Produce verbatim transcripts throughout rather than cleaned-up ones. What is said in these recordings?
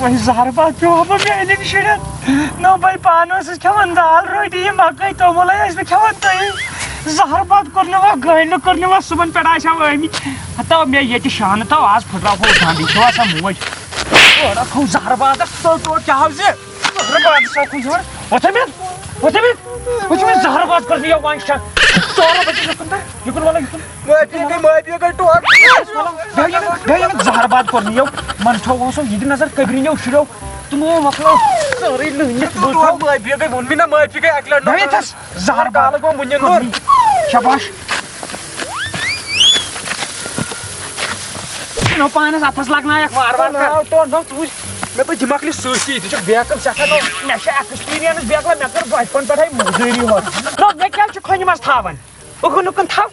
وۄنۍ زہر باد پیوٚو بہٕ میانٮ۪ن شُرٮ۪ن۔ نہ بہٕ پانہٕ ٲسٕس کھٮ۪وان دال روٹی، یہِ مکٲے توٚمُل ہے ٲسۍ بہٕ کھٮ۪وان تُہی۔ زہر باد کوٚر نہٕ وۄنۍ گٲنۍ نہٕ، کوٚر نہٕ وۄنۍ صُبحن پٮ۪ٹھ آسہِ ہا ٲمٕتۍ۔ ہتاو مےٚ ییٚتہِ شانہٕ تاو، آز پھٕٹراوہو گنٛڈ، یہِ چھو آسان موج۔ اورٕ کھو زہر بادس تہٕ ژوٹ کیٛاہ ہاو زِ؟ زہر بادس ہاو کھو زہر۔ وۄتھ ہے مےٚ، وۄتھ ہے مےٚ، وۄتھ ہے مےٚ زہر باد کوٚر نہٕ یہِ وۄنۍ شا-، ژورو بجے یُکُن تہٕ یُکُن وَلہٕ یُکُن۔ معٲفی گٔے، معٲفی گٔے ٹوٹھ۔ بیٚیہِ یِنہٕ، بیٚیہِ یِنہٕ زہر باد کوٚر نہٕ یو۔ من چھو وۄنۍ سُہ یہِ تہِ نظر کبرِنیو شُریو۔ تِمو مۄکلٲو سٲرٕے لٲنِتھ۔ بہٕ وٕچھو۔ معٲفی گٔے، ووٚن مےٚ نا معٲفی گٔے اَکہِ لَٹہِ۔ بیٚیہِ تھَس زہر باد۔ کالہٕ گوٚو مُنہِ نوٚر۔ شاباش۔ ژٕ نو پانَس اَتھَس لَگنایَکھ وارٕ وارٕ کر۔ ناو ٹوٹھ نو ژٕ وٕچھ۔ مےٚ پَزِ دِماغ لِ سۭتی، ژٕ چھُکھ بیکٕل سٮ۪ٹھاہ نو۔ مےٚ چھِ ایکٕسپیٖریَنٕس بیکلا، مےٚ کٔر بچپن پٮ۪ٹھَے مٔزوٗری ہورٕ۔ نو مےٚ کیٛازِ چھُ کھۄنہِ منٛز تھاوان؟ اُکُن، اُکُن تھاو۔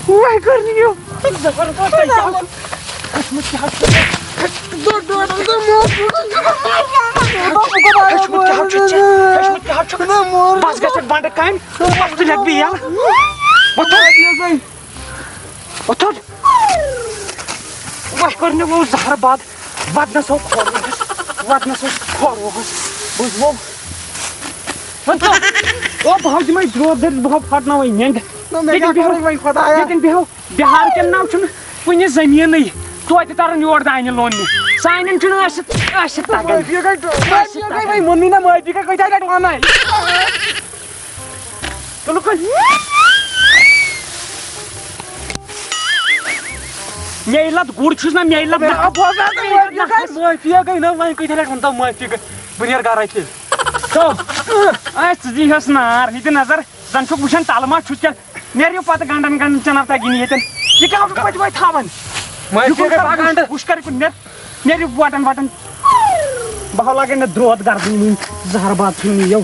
وۄنۍ کٔر نہٕ یہِ۔ زبردست، تۄہہِ کیٛاہ اوس؟ کھوٚتمُت کیٛاہ چھُ؟ کھوٚتمُت کیٛاہ چھُ ژےٚ؟ کھوٚتمُت کیٛاہ چھُ؟ بس گژھِ بنٛڈٕ کامہِ۔ وۄتھ تہٕ لیکھ بیٚیہِ یَلہٕ۔ وۄتھ۔ وۄتھُن۔ وۄنۍ کوٚر مےٚ وۄنۍ زہر باد، ودنس ہو کھوروہس، ودنس ہو کھوروہس۔ بوٗزمو؟ وۄنۍ ژٕ، او بہٕ ہاو دِمے درٛوت دٔرِتھ، بہٕ ہاو پھٹناوے نٮ۪نٛدٕ۔ نہ، مےٚ ییٚتٮ۪ن کیٛاہ بیٚہو، کوٚرُے وۄنۍ خۄدایا؟ ییٚتٮ۪ن بیٚہو، بِہار کٮ۪ن ناو چھُنہٕ کُنہِ زٔمیٖنٕے، توتہِ تران یور دانہِ لوننہِ۔ سانٮ۪ن چھُنہٕ ٲسِتھ، ٲسِتھ تَگان۔ معٲفی گٔے، ٲسِتھ معٲفی گٔے، تَگان۔ وۄنۍ ووٚن مےٚ نہ معٲفی گٔے، کۭتیٛاہ لَٹہِ وَنَے؟ تُلہٕ کُن۔ مے لت گُر چھُس نہ، مے لت مے آو بوزان تہٕ مے لت معٲفی گٔے، معٲفی گٔے نہ، وۄنۍ کۭتیٛاہ لٹہِ ووٚن تو معٲفی گٔے، بہٕ نیرٕ گرے تیٚلہِ۔ تو، اے، ژٕ دِیٖہَس نار، یہِ تہِ نظر، زن چھُکھ وٕچھان تلہٕ ما چھُس کیٛاہ، نیرِو پتہٕ گنڈن گنڈن چنار تگی نہٕ ییٚتٮ۪ن۔ یہِ کیٛاہ چھُکھ پٔتۍ وٲے تھاوان؟ معٲفی یہِ کُن گٔے کر، پکان تہٕ۔ وٕچھ کر یہِ کُن، نیر۔ نیرِ وٹن وٹن۔ بہٕ ہا لاگے نہٕ درٛوت گردٕنۍ وٕنۍ، زہر باد ژھٕننہِ یو۔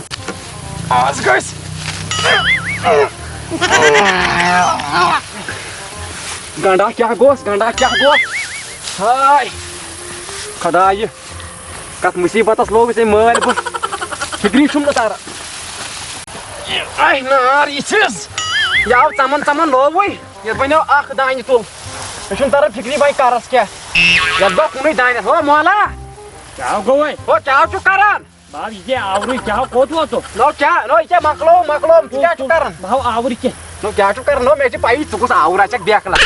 آز گژھِ۔ گنڈا کیٛاہ گوس، گنڈا کیٛاہ گوس؟ ہاے خدایہِ، کتھ مُصیبتس لوگُس أمۍ مٲلۍ بہٕ۔ فِکری چھُم نہٕ تران۔ یہِ آے نار یہِ چھِس۔ یہِ آو ژمن ژمن لوگُے۔ یتھ بنیو اکھ دانہِ تُل۔ مےٚ چھُنہٕ تران فِکری وۄنۍ کرس کیٛاہ۔ یتھ گوٚو کُنُے دانٮ۪س۔ ہو مولا۔ کیٛاہ گوٚوے؟ ہو کیٛاہ چھُکھ کران؟ باب، یہِ کیٛاہ آورٕے؟ کیٛاہ کوٚت ووتُکھ؟ نو کیٛاہ؟ نو یہِ کیٛاہ مۄکلوو؟ مۄکلوو۔ ژٕ کیٛاہ چھُکھ کران؟ بہٕ ہاو آورٕ کینٛہہ۔ نو کیٛاہ چھُکھ کران؟ نو مےٚ چھِ پَیی ژٕ کُس آوُر آسکھ بیکلا۔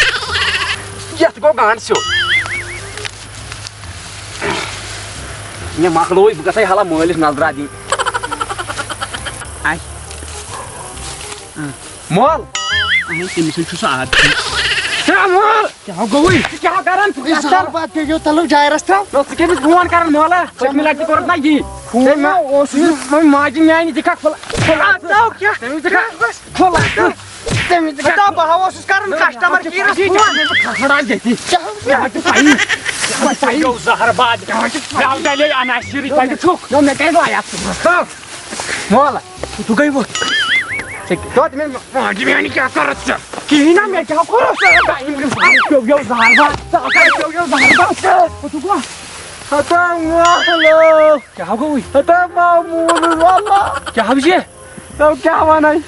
یتھ گوٚو گنٛڈ سیوٚد۔ مےٚ مۄکلووُے، بہٕ گژھے ہلا مٲلِس نظرا دِنۍ۔ آے۔ مول۔ اہن، تٔمِس حظ چھُ سُہ عادتھٕے۔ ہے مول! کیٛاہ گوٚوُے؟ ژٕ کیٛاہ کران؟ ژٕ یہِ کیٛاہ زہر کران؟ باد پیٚیو تَلہٕ جایرَس ترٛاو۔ نہ، ژٕ کٔمِس فون کران مولا؟ پٔتمہِ لٹہِ تہِ کوٚرُتھ نہ یی۔ فون ہے، مےٚ اوسُس نہٕ۔ وۄنۍ ماجہِ میٛانہِ دِکھا کھُل-، کھُل-، اَتھ آو کیٛاہ؟ تٔمِس دِکھا کھُل-، تٔمِس دِکھا۔ بہٕ ہا اوسُس کران customer care-س فون۔ کھڑا ییٚتی۔ کیٛاہ؟ مےٚ حظ چھِ پَیی۔ مےٚ حظ چھِ پَیی۔ یو زہر باد۔ مےٚ آو ڈَلے عناصرٕے، تَتہِ چھُکھ۔ نہ، مےٚ کیٛازِ لایَکھ ژٕ؟ مولا۔ ژٕ گٔے وۄتھ۔ ژےٚ کیٛاہ؟ توتہِ مےٚ ماجہِ میٛانہِ کیٛاہ کٔرٕتھ ژےٚ؟ کِہیٖنۍ نہ، مےٚ کیٛاہ کوٚرُتھ؟ ژےٚ پیوٚو یو زہر باد۔ ژےٚ پیوٚو یو زہر باد۔ ژٕ کوٚت گوٚو؟ ہتا مولو۔ کیٛاہ گوٚوُے؟ ہتا ماموٗل واللہ۔ کیٛاہ حظ یہِ؟ تو کیٛاہ وَنَے؟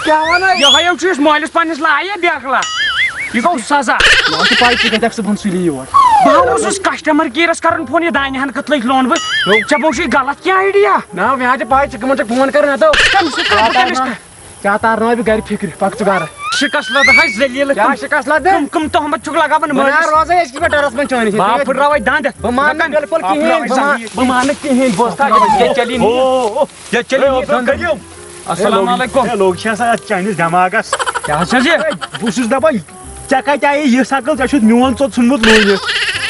کیٛاہ وَنَے؟ یہِ ہا یو چھُ یُس مٲلِس پنٛنِس لایہِ بیکلا۔ یہِ گوٚو سزا۔ مےٚ چھِ پَے ژٕ کَتہِ آکھ صُبحن سُلی یور۔ بہٕ ہا اوسُس customer care-س کران فون، یہِ دانہِ ہن کِتھ لٔگۍ لونہٕ بہٕ؟ ژےٚ بوٗزُے غلط کینٛہہ idea؟ نہ، مےٚ حظ چھِ پَے ژٕ کٕمَن چھَکھ فون کران، ہَتو۔ تٔمِس چھُ کَتھ کٔمِس کَتھ؟ ژےٚ تارناوے بہٕ گرِ فِکرِ، پَکھ ژٕ گرٕ۔ شِکَس لَدٕ ہَے ذٔلیٖل۔ کیٛاہ شِکَس لَدٕ؟ کٕم، کٕم تہمت چھُکھ لگاوان بہٕ مٲلِس؟ نار روزَے أسۍ کِتھ پٲٹھۍ ڈَرَس منٛز چٲنِس؟ بہٕ ہا پھٕٹراوَے دَنٛد۔ بہٕ مانہٕ نہٕ بِلکُل کِہیٖنۍ، بہٕ مان-، بہٕ مانہٕ کِہیٖنۍ، بہٕ اوسُس تَتہِ، ییٚتہِ چَلی نہٕ۔ او، او، ییٚتہِ چَلی نہٕ یہِ دَنٛد۔ السلام علیکم۔ ہے، لوٚگ چھِ آسان اَتھ چٲنِس دٮ۪ماغَس۔ کیٛاہ حظ چھِ یہِ؟ ہے، بہٕ چھُس دَپان، ژےٚ کَتہِ آیے یہِ شکل؟ ژےٚ چھُتھ میون ژوٚت ژھُنمُت لوٗنِتھ۔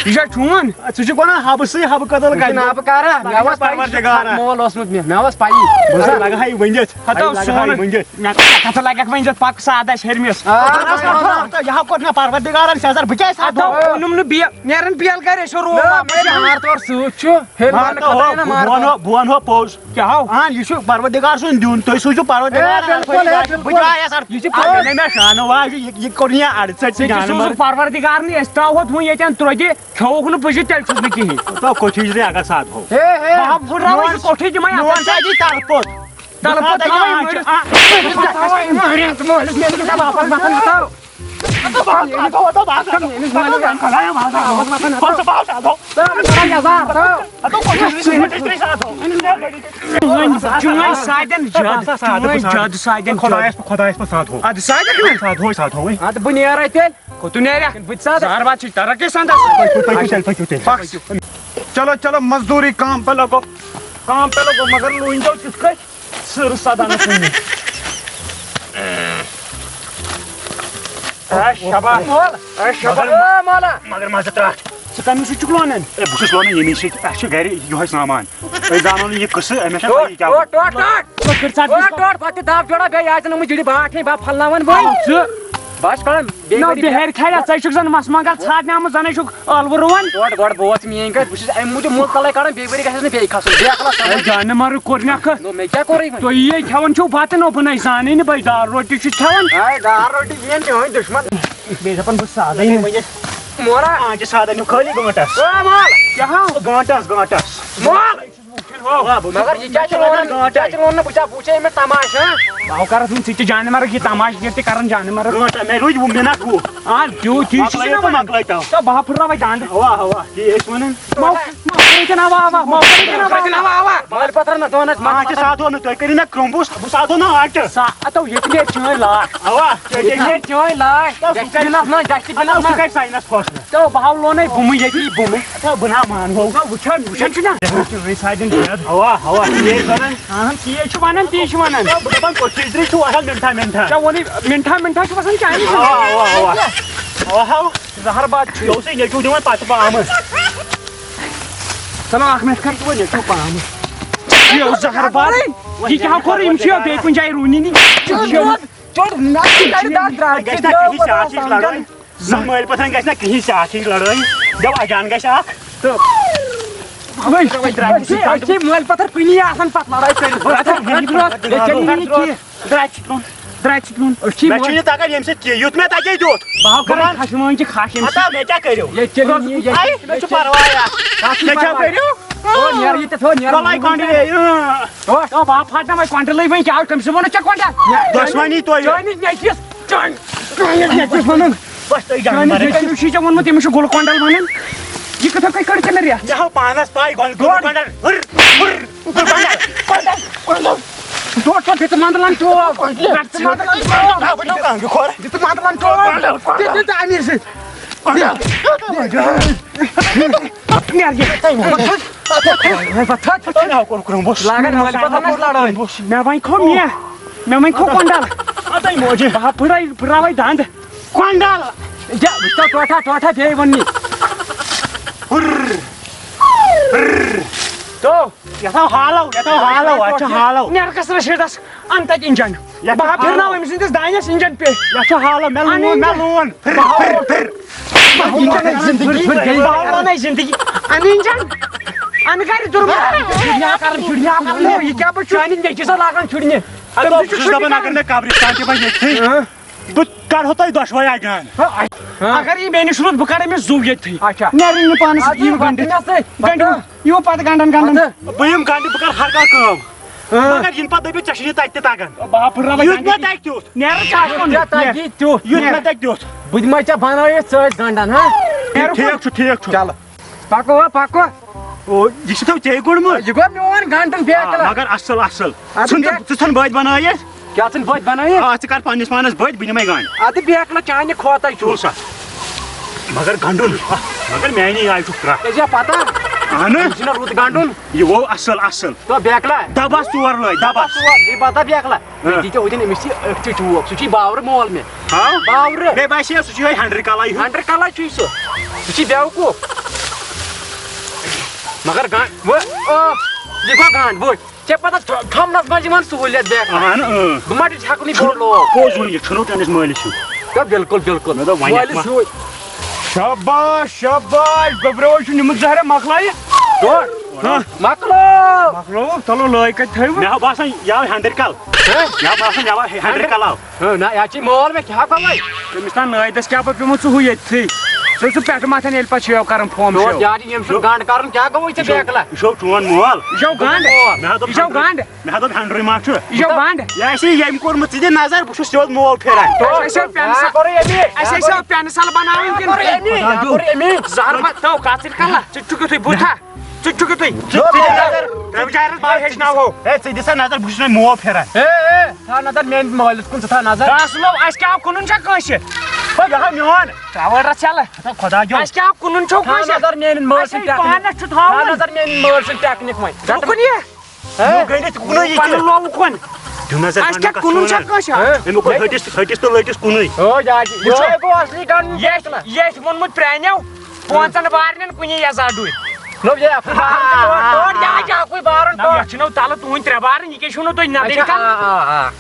یہِ چھا چون؟ ژٕ چھُکھ وَنان حبہٕ سٕے حبہٕ کدل یہِ چھُنہٕ کَتہِ؟ حبہٕ کارا، مےٚ اوس پَیی، یہِ چھُ پروردگارا۔ مول اوسمُت مےٚ، مےٚ اوس پَیی۔ بہٕ زَن لَگہٕ ہا یہِ ؤنِتھ۔ ہتا ژٕ لَگہٕ ہا سون۔ یہِ ؤنِتھ۔ مےٚ کَتھ لَگَکھ ؤنِتھ، پَکھ سادٕ آسہِ ہیٚرمِس۔ آ، آ، آ، آ۔ یہِ ہا کوٚر مےٚ پروردگارَن سٮ۪زر، بہٕ کیٛازِ ہَتو سَتھ دۄہ؟ اوٚنُم نہٕ بیٚیہِ، نیرَن بیل گَرِ، أسۍ چھِ روٗم نہ، واپَس مےٚ یَوان۔ مار تور سۭتۍ چھُ۔ ہیٚرِ مار مانہٕ تو، خۄداے نہ بہٕ مار۔ وَنہو، بہٕ وَنہو پوٚز۔ کیٛاہ ہو؟ اہن، یہِ چھُ پروردگار سُنٛد دیُن، تُہۍ سوٗزِو پروردگار۔ اے، بِلکُل، اے، بِلکُل۔ بہٕ جاے آسہٕ۔ یہِ چھُ آ، پروردگار۔ مےٚ مےٚ شانہٕ واجہِ، یہِ، یہِ کوٚر نہٕ یہِ اَڑٕ ژَتہِ ژےٚ تہِ جانہٕ سوٗزُکھ منٛز۔ پروردگار نہٕ، أسۍ ترٛاوہوتھ وۄنۍ ییٚتٮ۪ن ترٛوٚگہِ، کھیووُکھ نہٕ پُجہِ، تیٚلہِ چھُس نہٕ کِہیٖنۍ۔ تو کوٚٹھِس دِ اگر ساتھ ہو۔ ہے، ہے۔ بہٕ ہا پھُٹراوَے یہِ کوٚٹھٕے دِمَے میون اَتھَس۔ سا یہِ طرفہٕ۔ طرفہٕ بہٕ تھاوَے تھاوَے مٲرِتھ۔ مٲرِتھ مٲلِس، مےٚ نہٕ گژھِ واپَس گژھُن، ہَتو۔ چٲنۍ، چٲنۍ سادن جد، چٲنۍ جد سادن جد۔ خۄدایس پٮ۪ٹھ، خۄدایس پٮ۪ٹھ ساتھ ہو۔ ادٕ سادن چھُ۔ ساتھ ہوے، ساتھ ہوے۔ ادٕ بہٕ نیرے تیٚلہِ۔ کوٚت نیرکھ؟ بہٕ تہِ سادٕ۔ زہر باد چھِ ترقی سان تَس۔ پٔکِو، پٔکِو تیٚلہِ، پٔکِو تیٚلہِ۔ پَک۔ چلو، چلو، مزدوری کام پہ لگو، کام پہ لگو، مگر لوٗنۍ تو تِتھ کٔٹھۍ سٕر سدان کُنہِ۔ اے شباب۔ مول۔ اے شباب۔ مگر، اے مولا۔ مگر مزٕ ترٛٹھ۔ ژٕ کَمہِ سۭتۍ چھُکھ لونان؟ اے، بہٕ چھُس لونان ییٚمی سۭتۍ، اَسہِ چھُ گرِ یِہوٚے سامان۔ أسۍ زانو نہٕ یہِ قٕصہٕ، أمِس چھےٚ ٹوٹھ، پَیی کیٛاہ ٹوٹھ، گوٚو۔ ٹوٹھ، ٹوٹھ۔ ٹوٹھ، ٹوٹھ، پَتہٕ تہِ دَب جوڑا، بیٚیہِ آسہِ نہٕ یِمَن جِڑِ باٹھ، ہے، بَب پھَلناوَن بہٕ۔ ژٕ بَس کَران، بیٚیہِ نہ، کَرِ بِہٲرۍ کھَریا، ژٕ چھُکھ زَن مَس منٛگل ژھانٛڈنہِ آمُت، زَن ہے چھُکھ ٲلوٕ رُوان۔ ٹوٹھ، گۄڈٕ بوز میٛٲنۍ کَتھ، بہٕ چھُس اَمہِ موٗجوٗب مُلکَلَے کَڑان، بیٚیہِ ؤری گژھٮ۪س نہٕ بیٚیہِ کھَسُن، بیٚیہِ کھَسُن۔ ہے، جانہٕ مَرٕ کوٚرنَکھٕ۔ نو، مےٚ کیٛاہ کوٚرُے وۄنۍ؟ تُہۍ یی کھٮ۪وان چھِو بَتہٕ، نو، بہٕ نَے زانٕے نہٕ، بہٕ ہے دال روٹی چھُس کھٮ۪وان۔ ہے، دال روٹی کھٮ۪ن چٲنۍ دُشمَن۔ بیٚیہِ دَپان بہٕ سادَے نہٕ۔ مورا۔ آ، یہِ سادَے نہٕ خٲلی گٲنٛٹَس۔ او مول۔ کیٛاہ ہاو؟ گٲنٛٹَس، گٲنٛٹَس۔ مول۔ آ، بہٕ مگر یہِ کیٛاہ چھُ وَنان؟ گٲنٛٹَس۔ کیٛاہ چھُ وَنان؟ بہٕ چھا، بہٕ چھا أمِس تماشہٕ، ہاں؟ بہٕ ہاو کَرَس وۄنۍ ژٕ تہِ جانہٕ مَرٕگ یہِ تماشہٕ ییٚتہِ کَران جانہٕ مَرٕگ۔ گٲنٛٹَس، مےٚ روٗدۍ وُہ مِنَٹ وُہ۔ آ، دیُت، یہِ چھُ مۄکلٲیِو نہ تہٕ وَنان۔ مۄکلٲیتو۔ تہٕ بہٕ ہا پھٕٹراوَے دَنٛد۔ اَوا، اَوا، یی ٲسۍ وَنان۔ مۄ-، مۄکلٲیِو تہِ نہ، اَوا، اَوا، مۄکلٲیِو تہِ نہ، اَوا، اَوا۔ مٲلۍ پَتھر نہ دۄن ٲسۍ آ، مۄکلان۔ تہِ سادو نہٕ، تُہۍ کٔرِو نہ کرٛوٚمبُس، بہٕ سادو نہ آٹہٕ۔ سا-، اَتو ییٚتہِ نیرِ چٲنۍ لاش۔ اَوا، ییٚتہِ نیرِ چٲنۍ لاش۔ تہٕ سُہ کَرِ، ڈسٹبِنَس منٛز، ڈسٹبِنَس سُہ منٛز۔ کَرِ ساینَس فٲصلہٕ۔ تہٕ بہٕ ہاو لونَے بُمہٕ ییٚتی بُمہٕ۔ تہٕ بہٕ نہ مانہو۔ نہ، وٕچھان، وٕچھان چھُنہ۔ چٲنۍ سادٮ۪ن چھِ یَتھ۔ اَوا، اَوا، تی ٲسۍ وَنان۔ اَہَن، تی ہے چھُ وَنان، تی چھُ وَنان۔ بہٕ دَپان، کوٚت چھِ ترٛے چھُ وَسان مِنٹھا، مِنٹھا۔ ژےٚ ووٚنُے، مِنٹھا، مِنٹھا چھُ وَسان چانہِ۔ اَوا، اَوا، اَوا۔ اَوا، ہاو۔ زہر باد چھُ۔ یہِ اوسُے نیٚچوٗ دِوان پَتہٕ پامہٕ۔ چلو، اَکھ مِنٹ کَر۔ یہِ اوس نیٚچوٗ پامہٕ۔ یہِ اوس زہر باد۔ یہِ کیٛاہ کوٚر؟ یِم چھِ بیٚیہِ کُنہِ جایہِ روٗنی نی۔ چوٚڑ، چوٚڑ، نہ، یہِ کَرِ دَگ درٛاے۔ گژھِ نہ کِہیٖنۍ چاچِچ لَڑٲے۔ زانٛہہ مٲلۍ پَتھَر گژھِ نہ کِہیٖنۍ چاچِچ لَڑٲے۔ دَپ اَجان گژھِ اَکھ۔ تہٕ أسۍ چھِ، أسۍ چھِ مٲلۍ پَتھَر کُنی آسان پَتہٕ لَڑٲے کٔرِتھ۔ ییٚتہِ چھَنہٕ یہِ کینٛہہ۔ درٛاے چھِ ترٛوٚن، درٛاے چھِ ترٛوٚن۔ أسۍ چھِ مےٚ چھُنہٕ یہِ تَگان ییٚمہِ سۭتۍ کینٛہہ، یُتھ مےٚ تَگے تیُتھ۔ بہٕ ہاو کَران خَشمٲنۍ چھِ خَش ییٚمہِ ہتا، سۭتۍ۔ مےٚ کیٛاہ کٔرِو؟ ییٚتہِ چھِ نہٕ یہِ، ییٚتہِ اَے، مےٚ چھُ پَرواے اَتھ۔ کَتھ چھُ مےٚ کیٛاہ پَرواے؟ کٔرِو؟ ہو، نیر ییٚتٮ۪تھ، ہو، نیر۔ وَلَے کۄنٛڈلے، اۭں۔ ہو، ہو، بہٕ ہا پھاٹناوَے کۄنٛڈلٕے وۄنۍ، کیٛاہ، کٔمۍ سٕے ووٚنُے ژےٚ کۄنٛڈل؟ دۄشوٕنی تۄہہِ۔ چٲنِس نیٚچوِس، چٲنِس، چٲنِس نیٚچوِس وَنُن۔ بَس تُہۍ جان چٲنِس مَرٕنۍ۔ نیٚچوِس چھُے ژےٚ ووٚنمُت، تٔمِس چھُ گُلہٕ کۄنٛڈل وَنان۔ یہِ کِتھٕ کٔنۍ کٔڑ ژےٚ مےٚ ریٚتھ؟ مےٚ ہاو پانَس پَے، گۄڈٕ گُلہٕ کۄنٛڈل۔ ہُر، ہُر، گُلہٕ کۄنٛڈل، کۄنٛڈل، کۄنٛڈل۔ ٹوٹھ، ٹوٹھ، دِ ژٕ مَنٛدلَن ٹوٹھ۔ دِ ژٕ مَنٛدلَن ٹوٹھ۔ دِ ژٕ مَنٛدلَن ٹوٹھ۔ دِ، دِ ژٕ اَمیر سۭتۍ۔ نیر یہِ۔ وۄتھ تھوٚد۔ وۄتھ تھوٚد۔ لاگان مٲلۍ پَتھَر نَس لَڑٲے۔ مےٚ وۄنۍ کھوٚو مےٚ۔ مےٚ وۄنۍ کھوٚو کۄنٛڈَل۔ اَتَے موجہِ۔ بہٕ ہا پھٕٹرٲے، پھٕٹراوَے دَنٛد۔ کۄنٛڈَل۔ یہِ وٕچھ تو ٹوٹھا، ٹوٹھا بیٚیہِ ووٚن مےٚ۔ ہُر۔ ہُر۔ تو۔ یَتھ آو حالو، یَتھ آو حالو، اَتھ چھُ حالو۔ نیر کَس رٔشیٖدَس۔ اَن تَتہِ اِنجَن۔ یَتھ بہٕ ہا پھِرناو أمۍ سٕنٛدِس دانٮ۪س اِنجَن پے۔ یَتھ چھُ حالو، مےٚ لون، مےٚ لون۔ پھِر، پھِر، پھِر۔ اِنجَن زِندگی۔ بہٕ ہا لونَے زِندگی۔ اَن اِنجَن۔ اَن گَرِ دُرمُت۔ شُرنہِ آو کَرُن، شُرنہِ آو کَرُن۔ یہِ کیٛاہ بہٕ چھُس؟ چانہِ نیٚچوِس آو لاگان شُرنہِ۔ اَدٕ بہٕ چھُس دَپان، اگر مےٚ قبرِستان تہِ بَنہِ ییٚتھٕے، بہٕ کَڑہو تۄہہِ دۄشوَے اَتہِ گان۔ اگر یہِ مےٚ نِش روٗد، بہٕ کَڑٕ أمِس زُو ییٚتھٕے۔ اچھا۔ نیرٕنۍ نہٕ پانَس اَدٕ یہِ وۄتھ گٔنٛڈِتھ۔ مےٚ سۭتۍ۔ گٔنٛڈِو۔ یہِ وۄتھ پَتہٕ گَنٛڈَن، گَنٛڈَن۔ پَتہٕ۔ بہٕ یِمہٕ گَنٛڈٕ، بہٕ کَرٕ ہر کانٛہہ کٲم۔ ہاں۔ مگر یِنہٕ پَتہٕ دٔپِو، ژےٚ چھُے نہٕ تَتہِ تہِ تَگان۔ بہٕ ہا پھٕٹراوَے یُتھ مےٚ گَنٛڈٕ۔ تَگہِ تیُتھ۔ نیر ژٕ اَتھ کُن۔ یُتھ مےٚ تَگہِ تیُتھ۔ یُتھ مےٚ تَگہِ تیُتھ۔ بہٕ دِمَے ژےٚ بَنٲوِتھ سۭتۍ گَنٛڈَن، ہاں؟ نیر کُن۔ ٹھیٖک چھُ، ٹھیٖک چھُ۔ چلو۔ پَکو، ہا، پَکو۔ او، یہِ چھُ تھو ژےٚ کوٚڑمُت۔ یہِ گوٚو میون گَنٛڈَن آ، بیکلا۔ مگر اَصٕل، اَصٕل۔ اَدٕ ژھٕن تہٕ، بیک-، ژٕ ژھٕن بٔدۍ بَنٲیِتھ۔ کیٛاہ ژھٕن بٔدۍ بَنٲیِتھ؟ آ، ژٕ کَر پنٛنِس پانَس بٔدۍ، بہٕ نِمَے گَنٛڈ۔ اَدٕ بیکلا چانہِ کھۄتَے چھُ۔ تُل سا۔ مگر گَنٛڈُن، آ، مگر میٛانی آیہِ چھُکھ ترٛٹھ۔ ژےٚ چھےٚ پَتہ؟ اَہَنہٕ۔ أمِس چھُنہ رُت گَنٛڈُن۔ یہِ گوٚو اَصٕل، اَصٕل۔ تو بیکلا۔ دَبَس ژور لٲگۍ، دَبَس۔ ژور، بیٚیہِ پَتہ بیکلا۔ ہاں۔ یہِ دِتہِ اوٚدُن أمِس یہِ أکھتُے ٹوٗپ، سُہ چھُے باورٕ مول مےٚ۔ ہاں؟ باورٕ۔ مےٚ باسے سُہ چھُ یِہوٚے ہٮ۪نٛڈرِ کَلاے ہیوٗ۔ ہٮ۪نٛڈرِ کَلاے چھُے سُہ۔ سُہ چھُے بیوقوٗف۔ مگر گنٛڈ، وۄنۍ، آ، یہِ گوٚو گنٛڈ، وٕچھ۔ ژےٚ پَتہ ٹھ-، ٹھۄمنَس منٛز یِوان سہوٗلیت بیکھ۔ اَہَن، اۭں۔ بہٕ ما چھُس ہٮ۪کُن یہِ بوٚڑ لوگ؟ پوٚز ووٚن یہِ، ژھٕنو چٲنِس مٲلِس ہیوٗ۔ تہٕ بِلکُل، بِلکُل۔ مےٚ دوٚپ وۄنۍ مٲلِس ما-، ہیوٗ۔ شاباش، شاباش، گوٚبرو چھُ نیوٗمُت زہرہ مۄکلایہِ۔ ٹوٹھ۔ ہاں۔ مۄکلو۔ مۄکلو، چلو لٲے کَتہِ تھٲیوٕ؟ مےٚ ہا باسان یہِ آو ہٮ۪نٛدٕرۍ کَل۔ ہہ؟ مےٚ ہا باسان یہِ آو ہٮ۪نٛدٕرۍ کَل آو۔ ہہ، نہ، یہِ ہا چھِ مول مےٚ کیٛاہ پَلَے۔ تٔمِس تام نٲیدَس کیٛاہ پَتہٕ پیوٚمُت ژٕ ہُہ ییٚتھٕے؟ ژٕ پٮ۪ٹھٕ مَتھَن ییٚلہِ پَتہٕ شیو کَرُن فوم یہِ چھو، شیو۔ یارٕ، ییٚمۍ سُنٛد گنٛڈ کَرُن، کیٛاہ گوٚوُے ژےٚ یہِ چھو، بیکلا؟ یہِ چھو چون مول۔ یہِ چھو گنٛڈ۔ مےٚ ہا دوٚپ یہِ چھو ہنٛڈرٕے، گنٛڈ۔ مےٚ ہا دوٚپ ہنٛڈرٕے ما چھُ۔ یہِ چھو گنٛڈ۔ یہِ آسہِ یہِ ییٚمۍ کوٚرمُت، ژٕ دِ نظر، بہٕ چھُس سیوٚد مول پھِران۔ اَسہِ ٲسۍ یو پٮ۪نسَل، اَسہِ ٲسۍ یو پٮ۪نسَل بَناوٕنۍ کِنہٕ خۄدا دیُن۔ زَہر ما تھٲو کَژٕر کَلہٕ؟ ژٕ تہِ چھُکھ یُتھُے بُتھا، ژٕ تہِ چھُکھ یُتھُے۔ ژٕ تہِ دِ نظر۔ رَبہِ جارَس بار ہیٚچھناوہو۔ ہے، ژٕ دِ سا نظر، بہٕ چھُس وۄنۍ مول پھِران۔ ہے، ہے، تھاو نظر میٛٲنِس مٲلِس کُن، ژٕ تھاو نظر۔ گاسہٕ لو، اَسہِ کیٛاہ کُنُن چھا کٲنٛسہِ؟ ہے، یہِ ہا میون۔ ترٛاوٲڑ رَژھ یَلہٕ۔ ہتا خۄدا دیُن۔ اَسہِ کیٛاہ کُنُن چھو تھاو کٲنٛسہِ؟ نظر میٛٲنِس مٲلۍ سٕنٛد اَسہِ ہے ٹٮ۪کنیٖک۔ پانَس چھُ تھاوُن۔ تھاو نظر میٛٲنِس مٲلۍ سٕنٛد ٹٮ۪کنیٖک وۄنۍ۔ ژٕ کُن یہِ۔ ہہ؟ گٔنڈِتھ کُنُے یہِ پَنُن تہِ۔ لوٚو کُن۔ دیُن نظر اَسہِ کیٛاہ پَنُن کُنُن چھا کَتھ کٲنٛسہِ؟ ہہ؟ أمیُک گوٚو ہٹِس، ہٹِس تہٕ لٔٹِس کُنُے۔ ہو جاجی، یہِ چھُ یِہوٚے گوٚو اَصلی گَنٛڈ۔ ییٚتھۍ، ییٚتھۍ ووٚنمُت پرٛانیو، پانٛژَن بارنٮ۪ن کُنی یَزار ڈُرۍ۔ نو، یہِ اَکھ بارُن تہِ لوٹ، لوٹ، جاجی، اَکُے بارُن نہ، ٹوٹھ۔ یَتھ چھِنو تَلہٕ تُہٕنٛدۍ ترٛےٚ بارٕنۍ، یہِ کیٛاہ چھُو نہٕ تُہۍ نَدٕرۍ اچھا، کَران؟ آ، آ، آ۔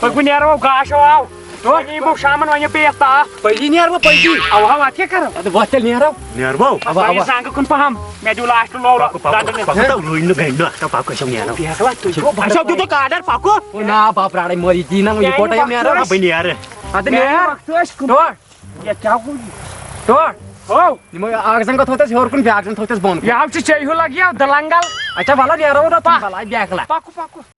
پٔکِو نیرو، گاشو آو۔ وۄنۍ یِمو شامَن، وۄنۍ یہِ پیٚیہِ اَتھ تاپھ۔ پٔزی نیرٕ بہٕ، پٔزی۔ اَوا، اَوا، اَتھ کیٛاہ کَرو؟ اَدٕ وۄتھ تیٚلہِ نیرو۔ نیرٕ بَو۔ اَوا، اَوا۔ زنٛگہٕ کُن پَہَم، مےٚ دیُو لاسٹ لوڑ پَکو، پَکو، دَنٛدٕ پَکو، نِش۔ تَو روٗدۍ نہٕ گٔنٛڈۍ نہٕ، اَتھ تَو پَکو، أسۍ ہَو نیرو۔ بیکلا، تُہۍ چھِو بَڑٕ اَسہِ ہَو دیُت نہٕ کاڈَر، پَکو۔ او نا، بَب راڑے مٲرِتھ دی نہ، وۄنۍ یِکوَٹَے یَم نیرو۔ آ، بہٕ نیرٕ۔ اَدٕ نیرٕ۔ وقتہٕ ٲسۍ کُن۔ ٹوٹھ۔ یَتھ کیٛاہ گوٚو یہِ؟ ٹوٹھ۔ ہو۔ یِمو اَکھ زَنٛگ تھوٚو تَس ہیوٚر کُن، بیٛاکھ زَنٛگ تھوٚو تَس بۄن کُن۔ یہِ حظ چھُ ژےٚ ہیوٗ لَگہِ یہِ دٕلنٛگل۔ اچھا، وَلہٕ نیرو نہ، تُہۍ پَکھ۔ بَلاے بیکلا۔ پَکو، پَکو۔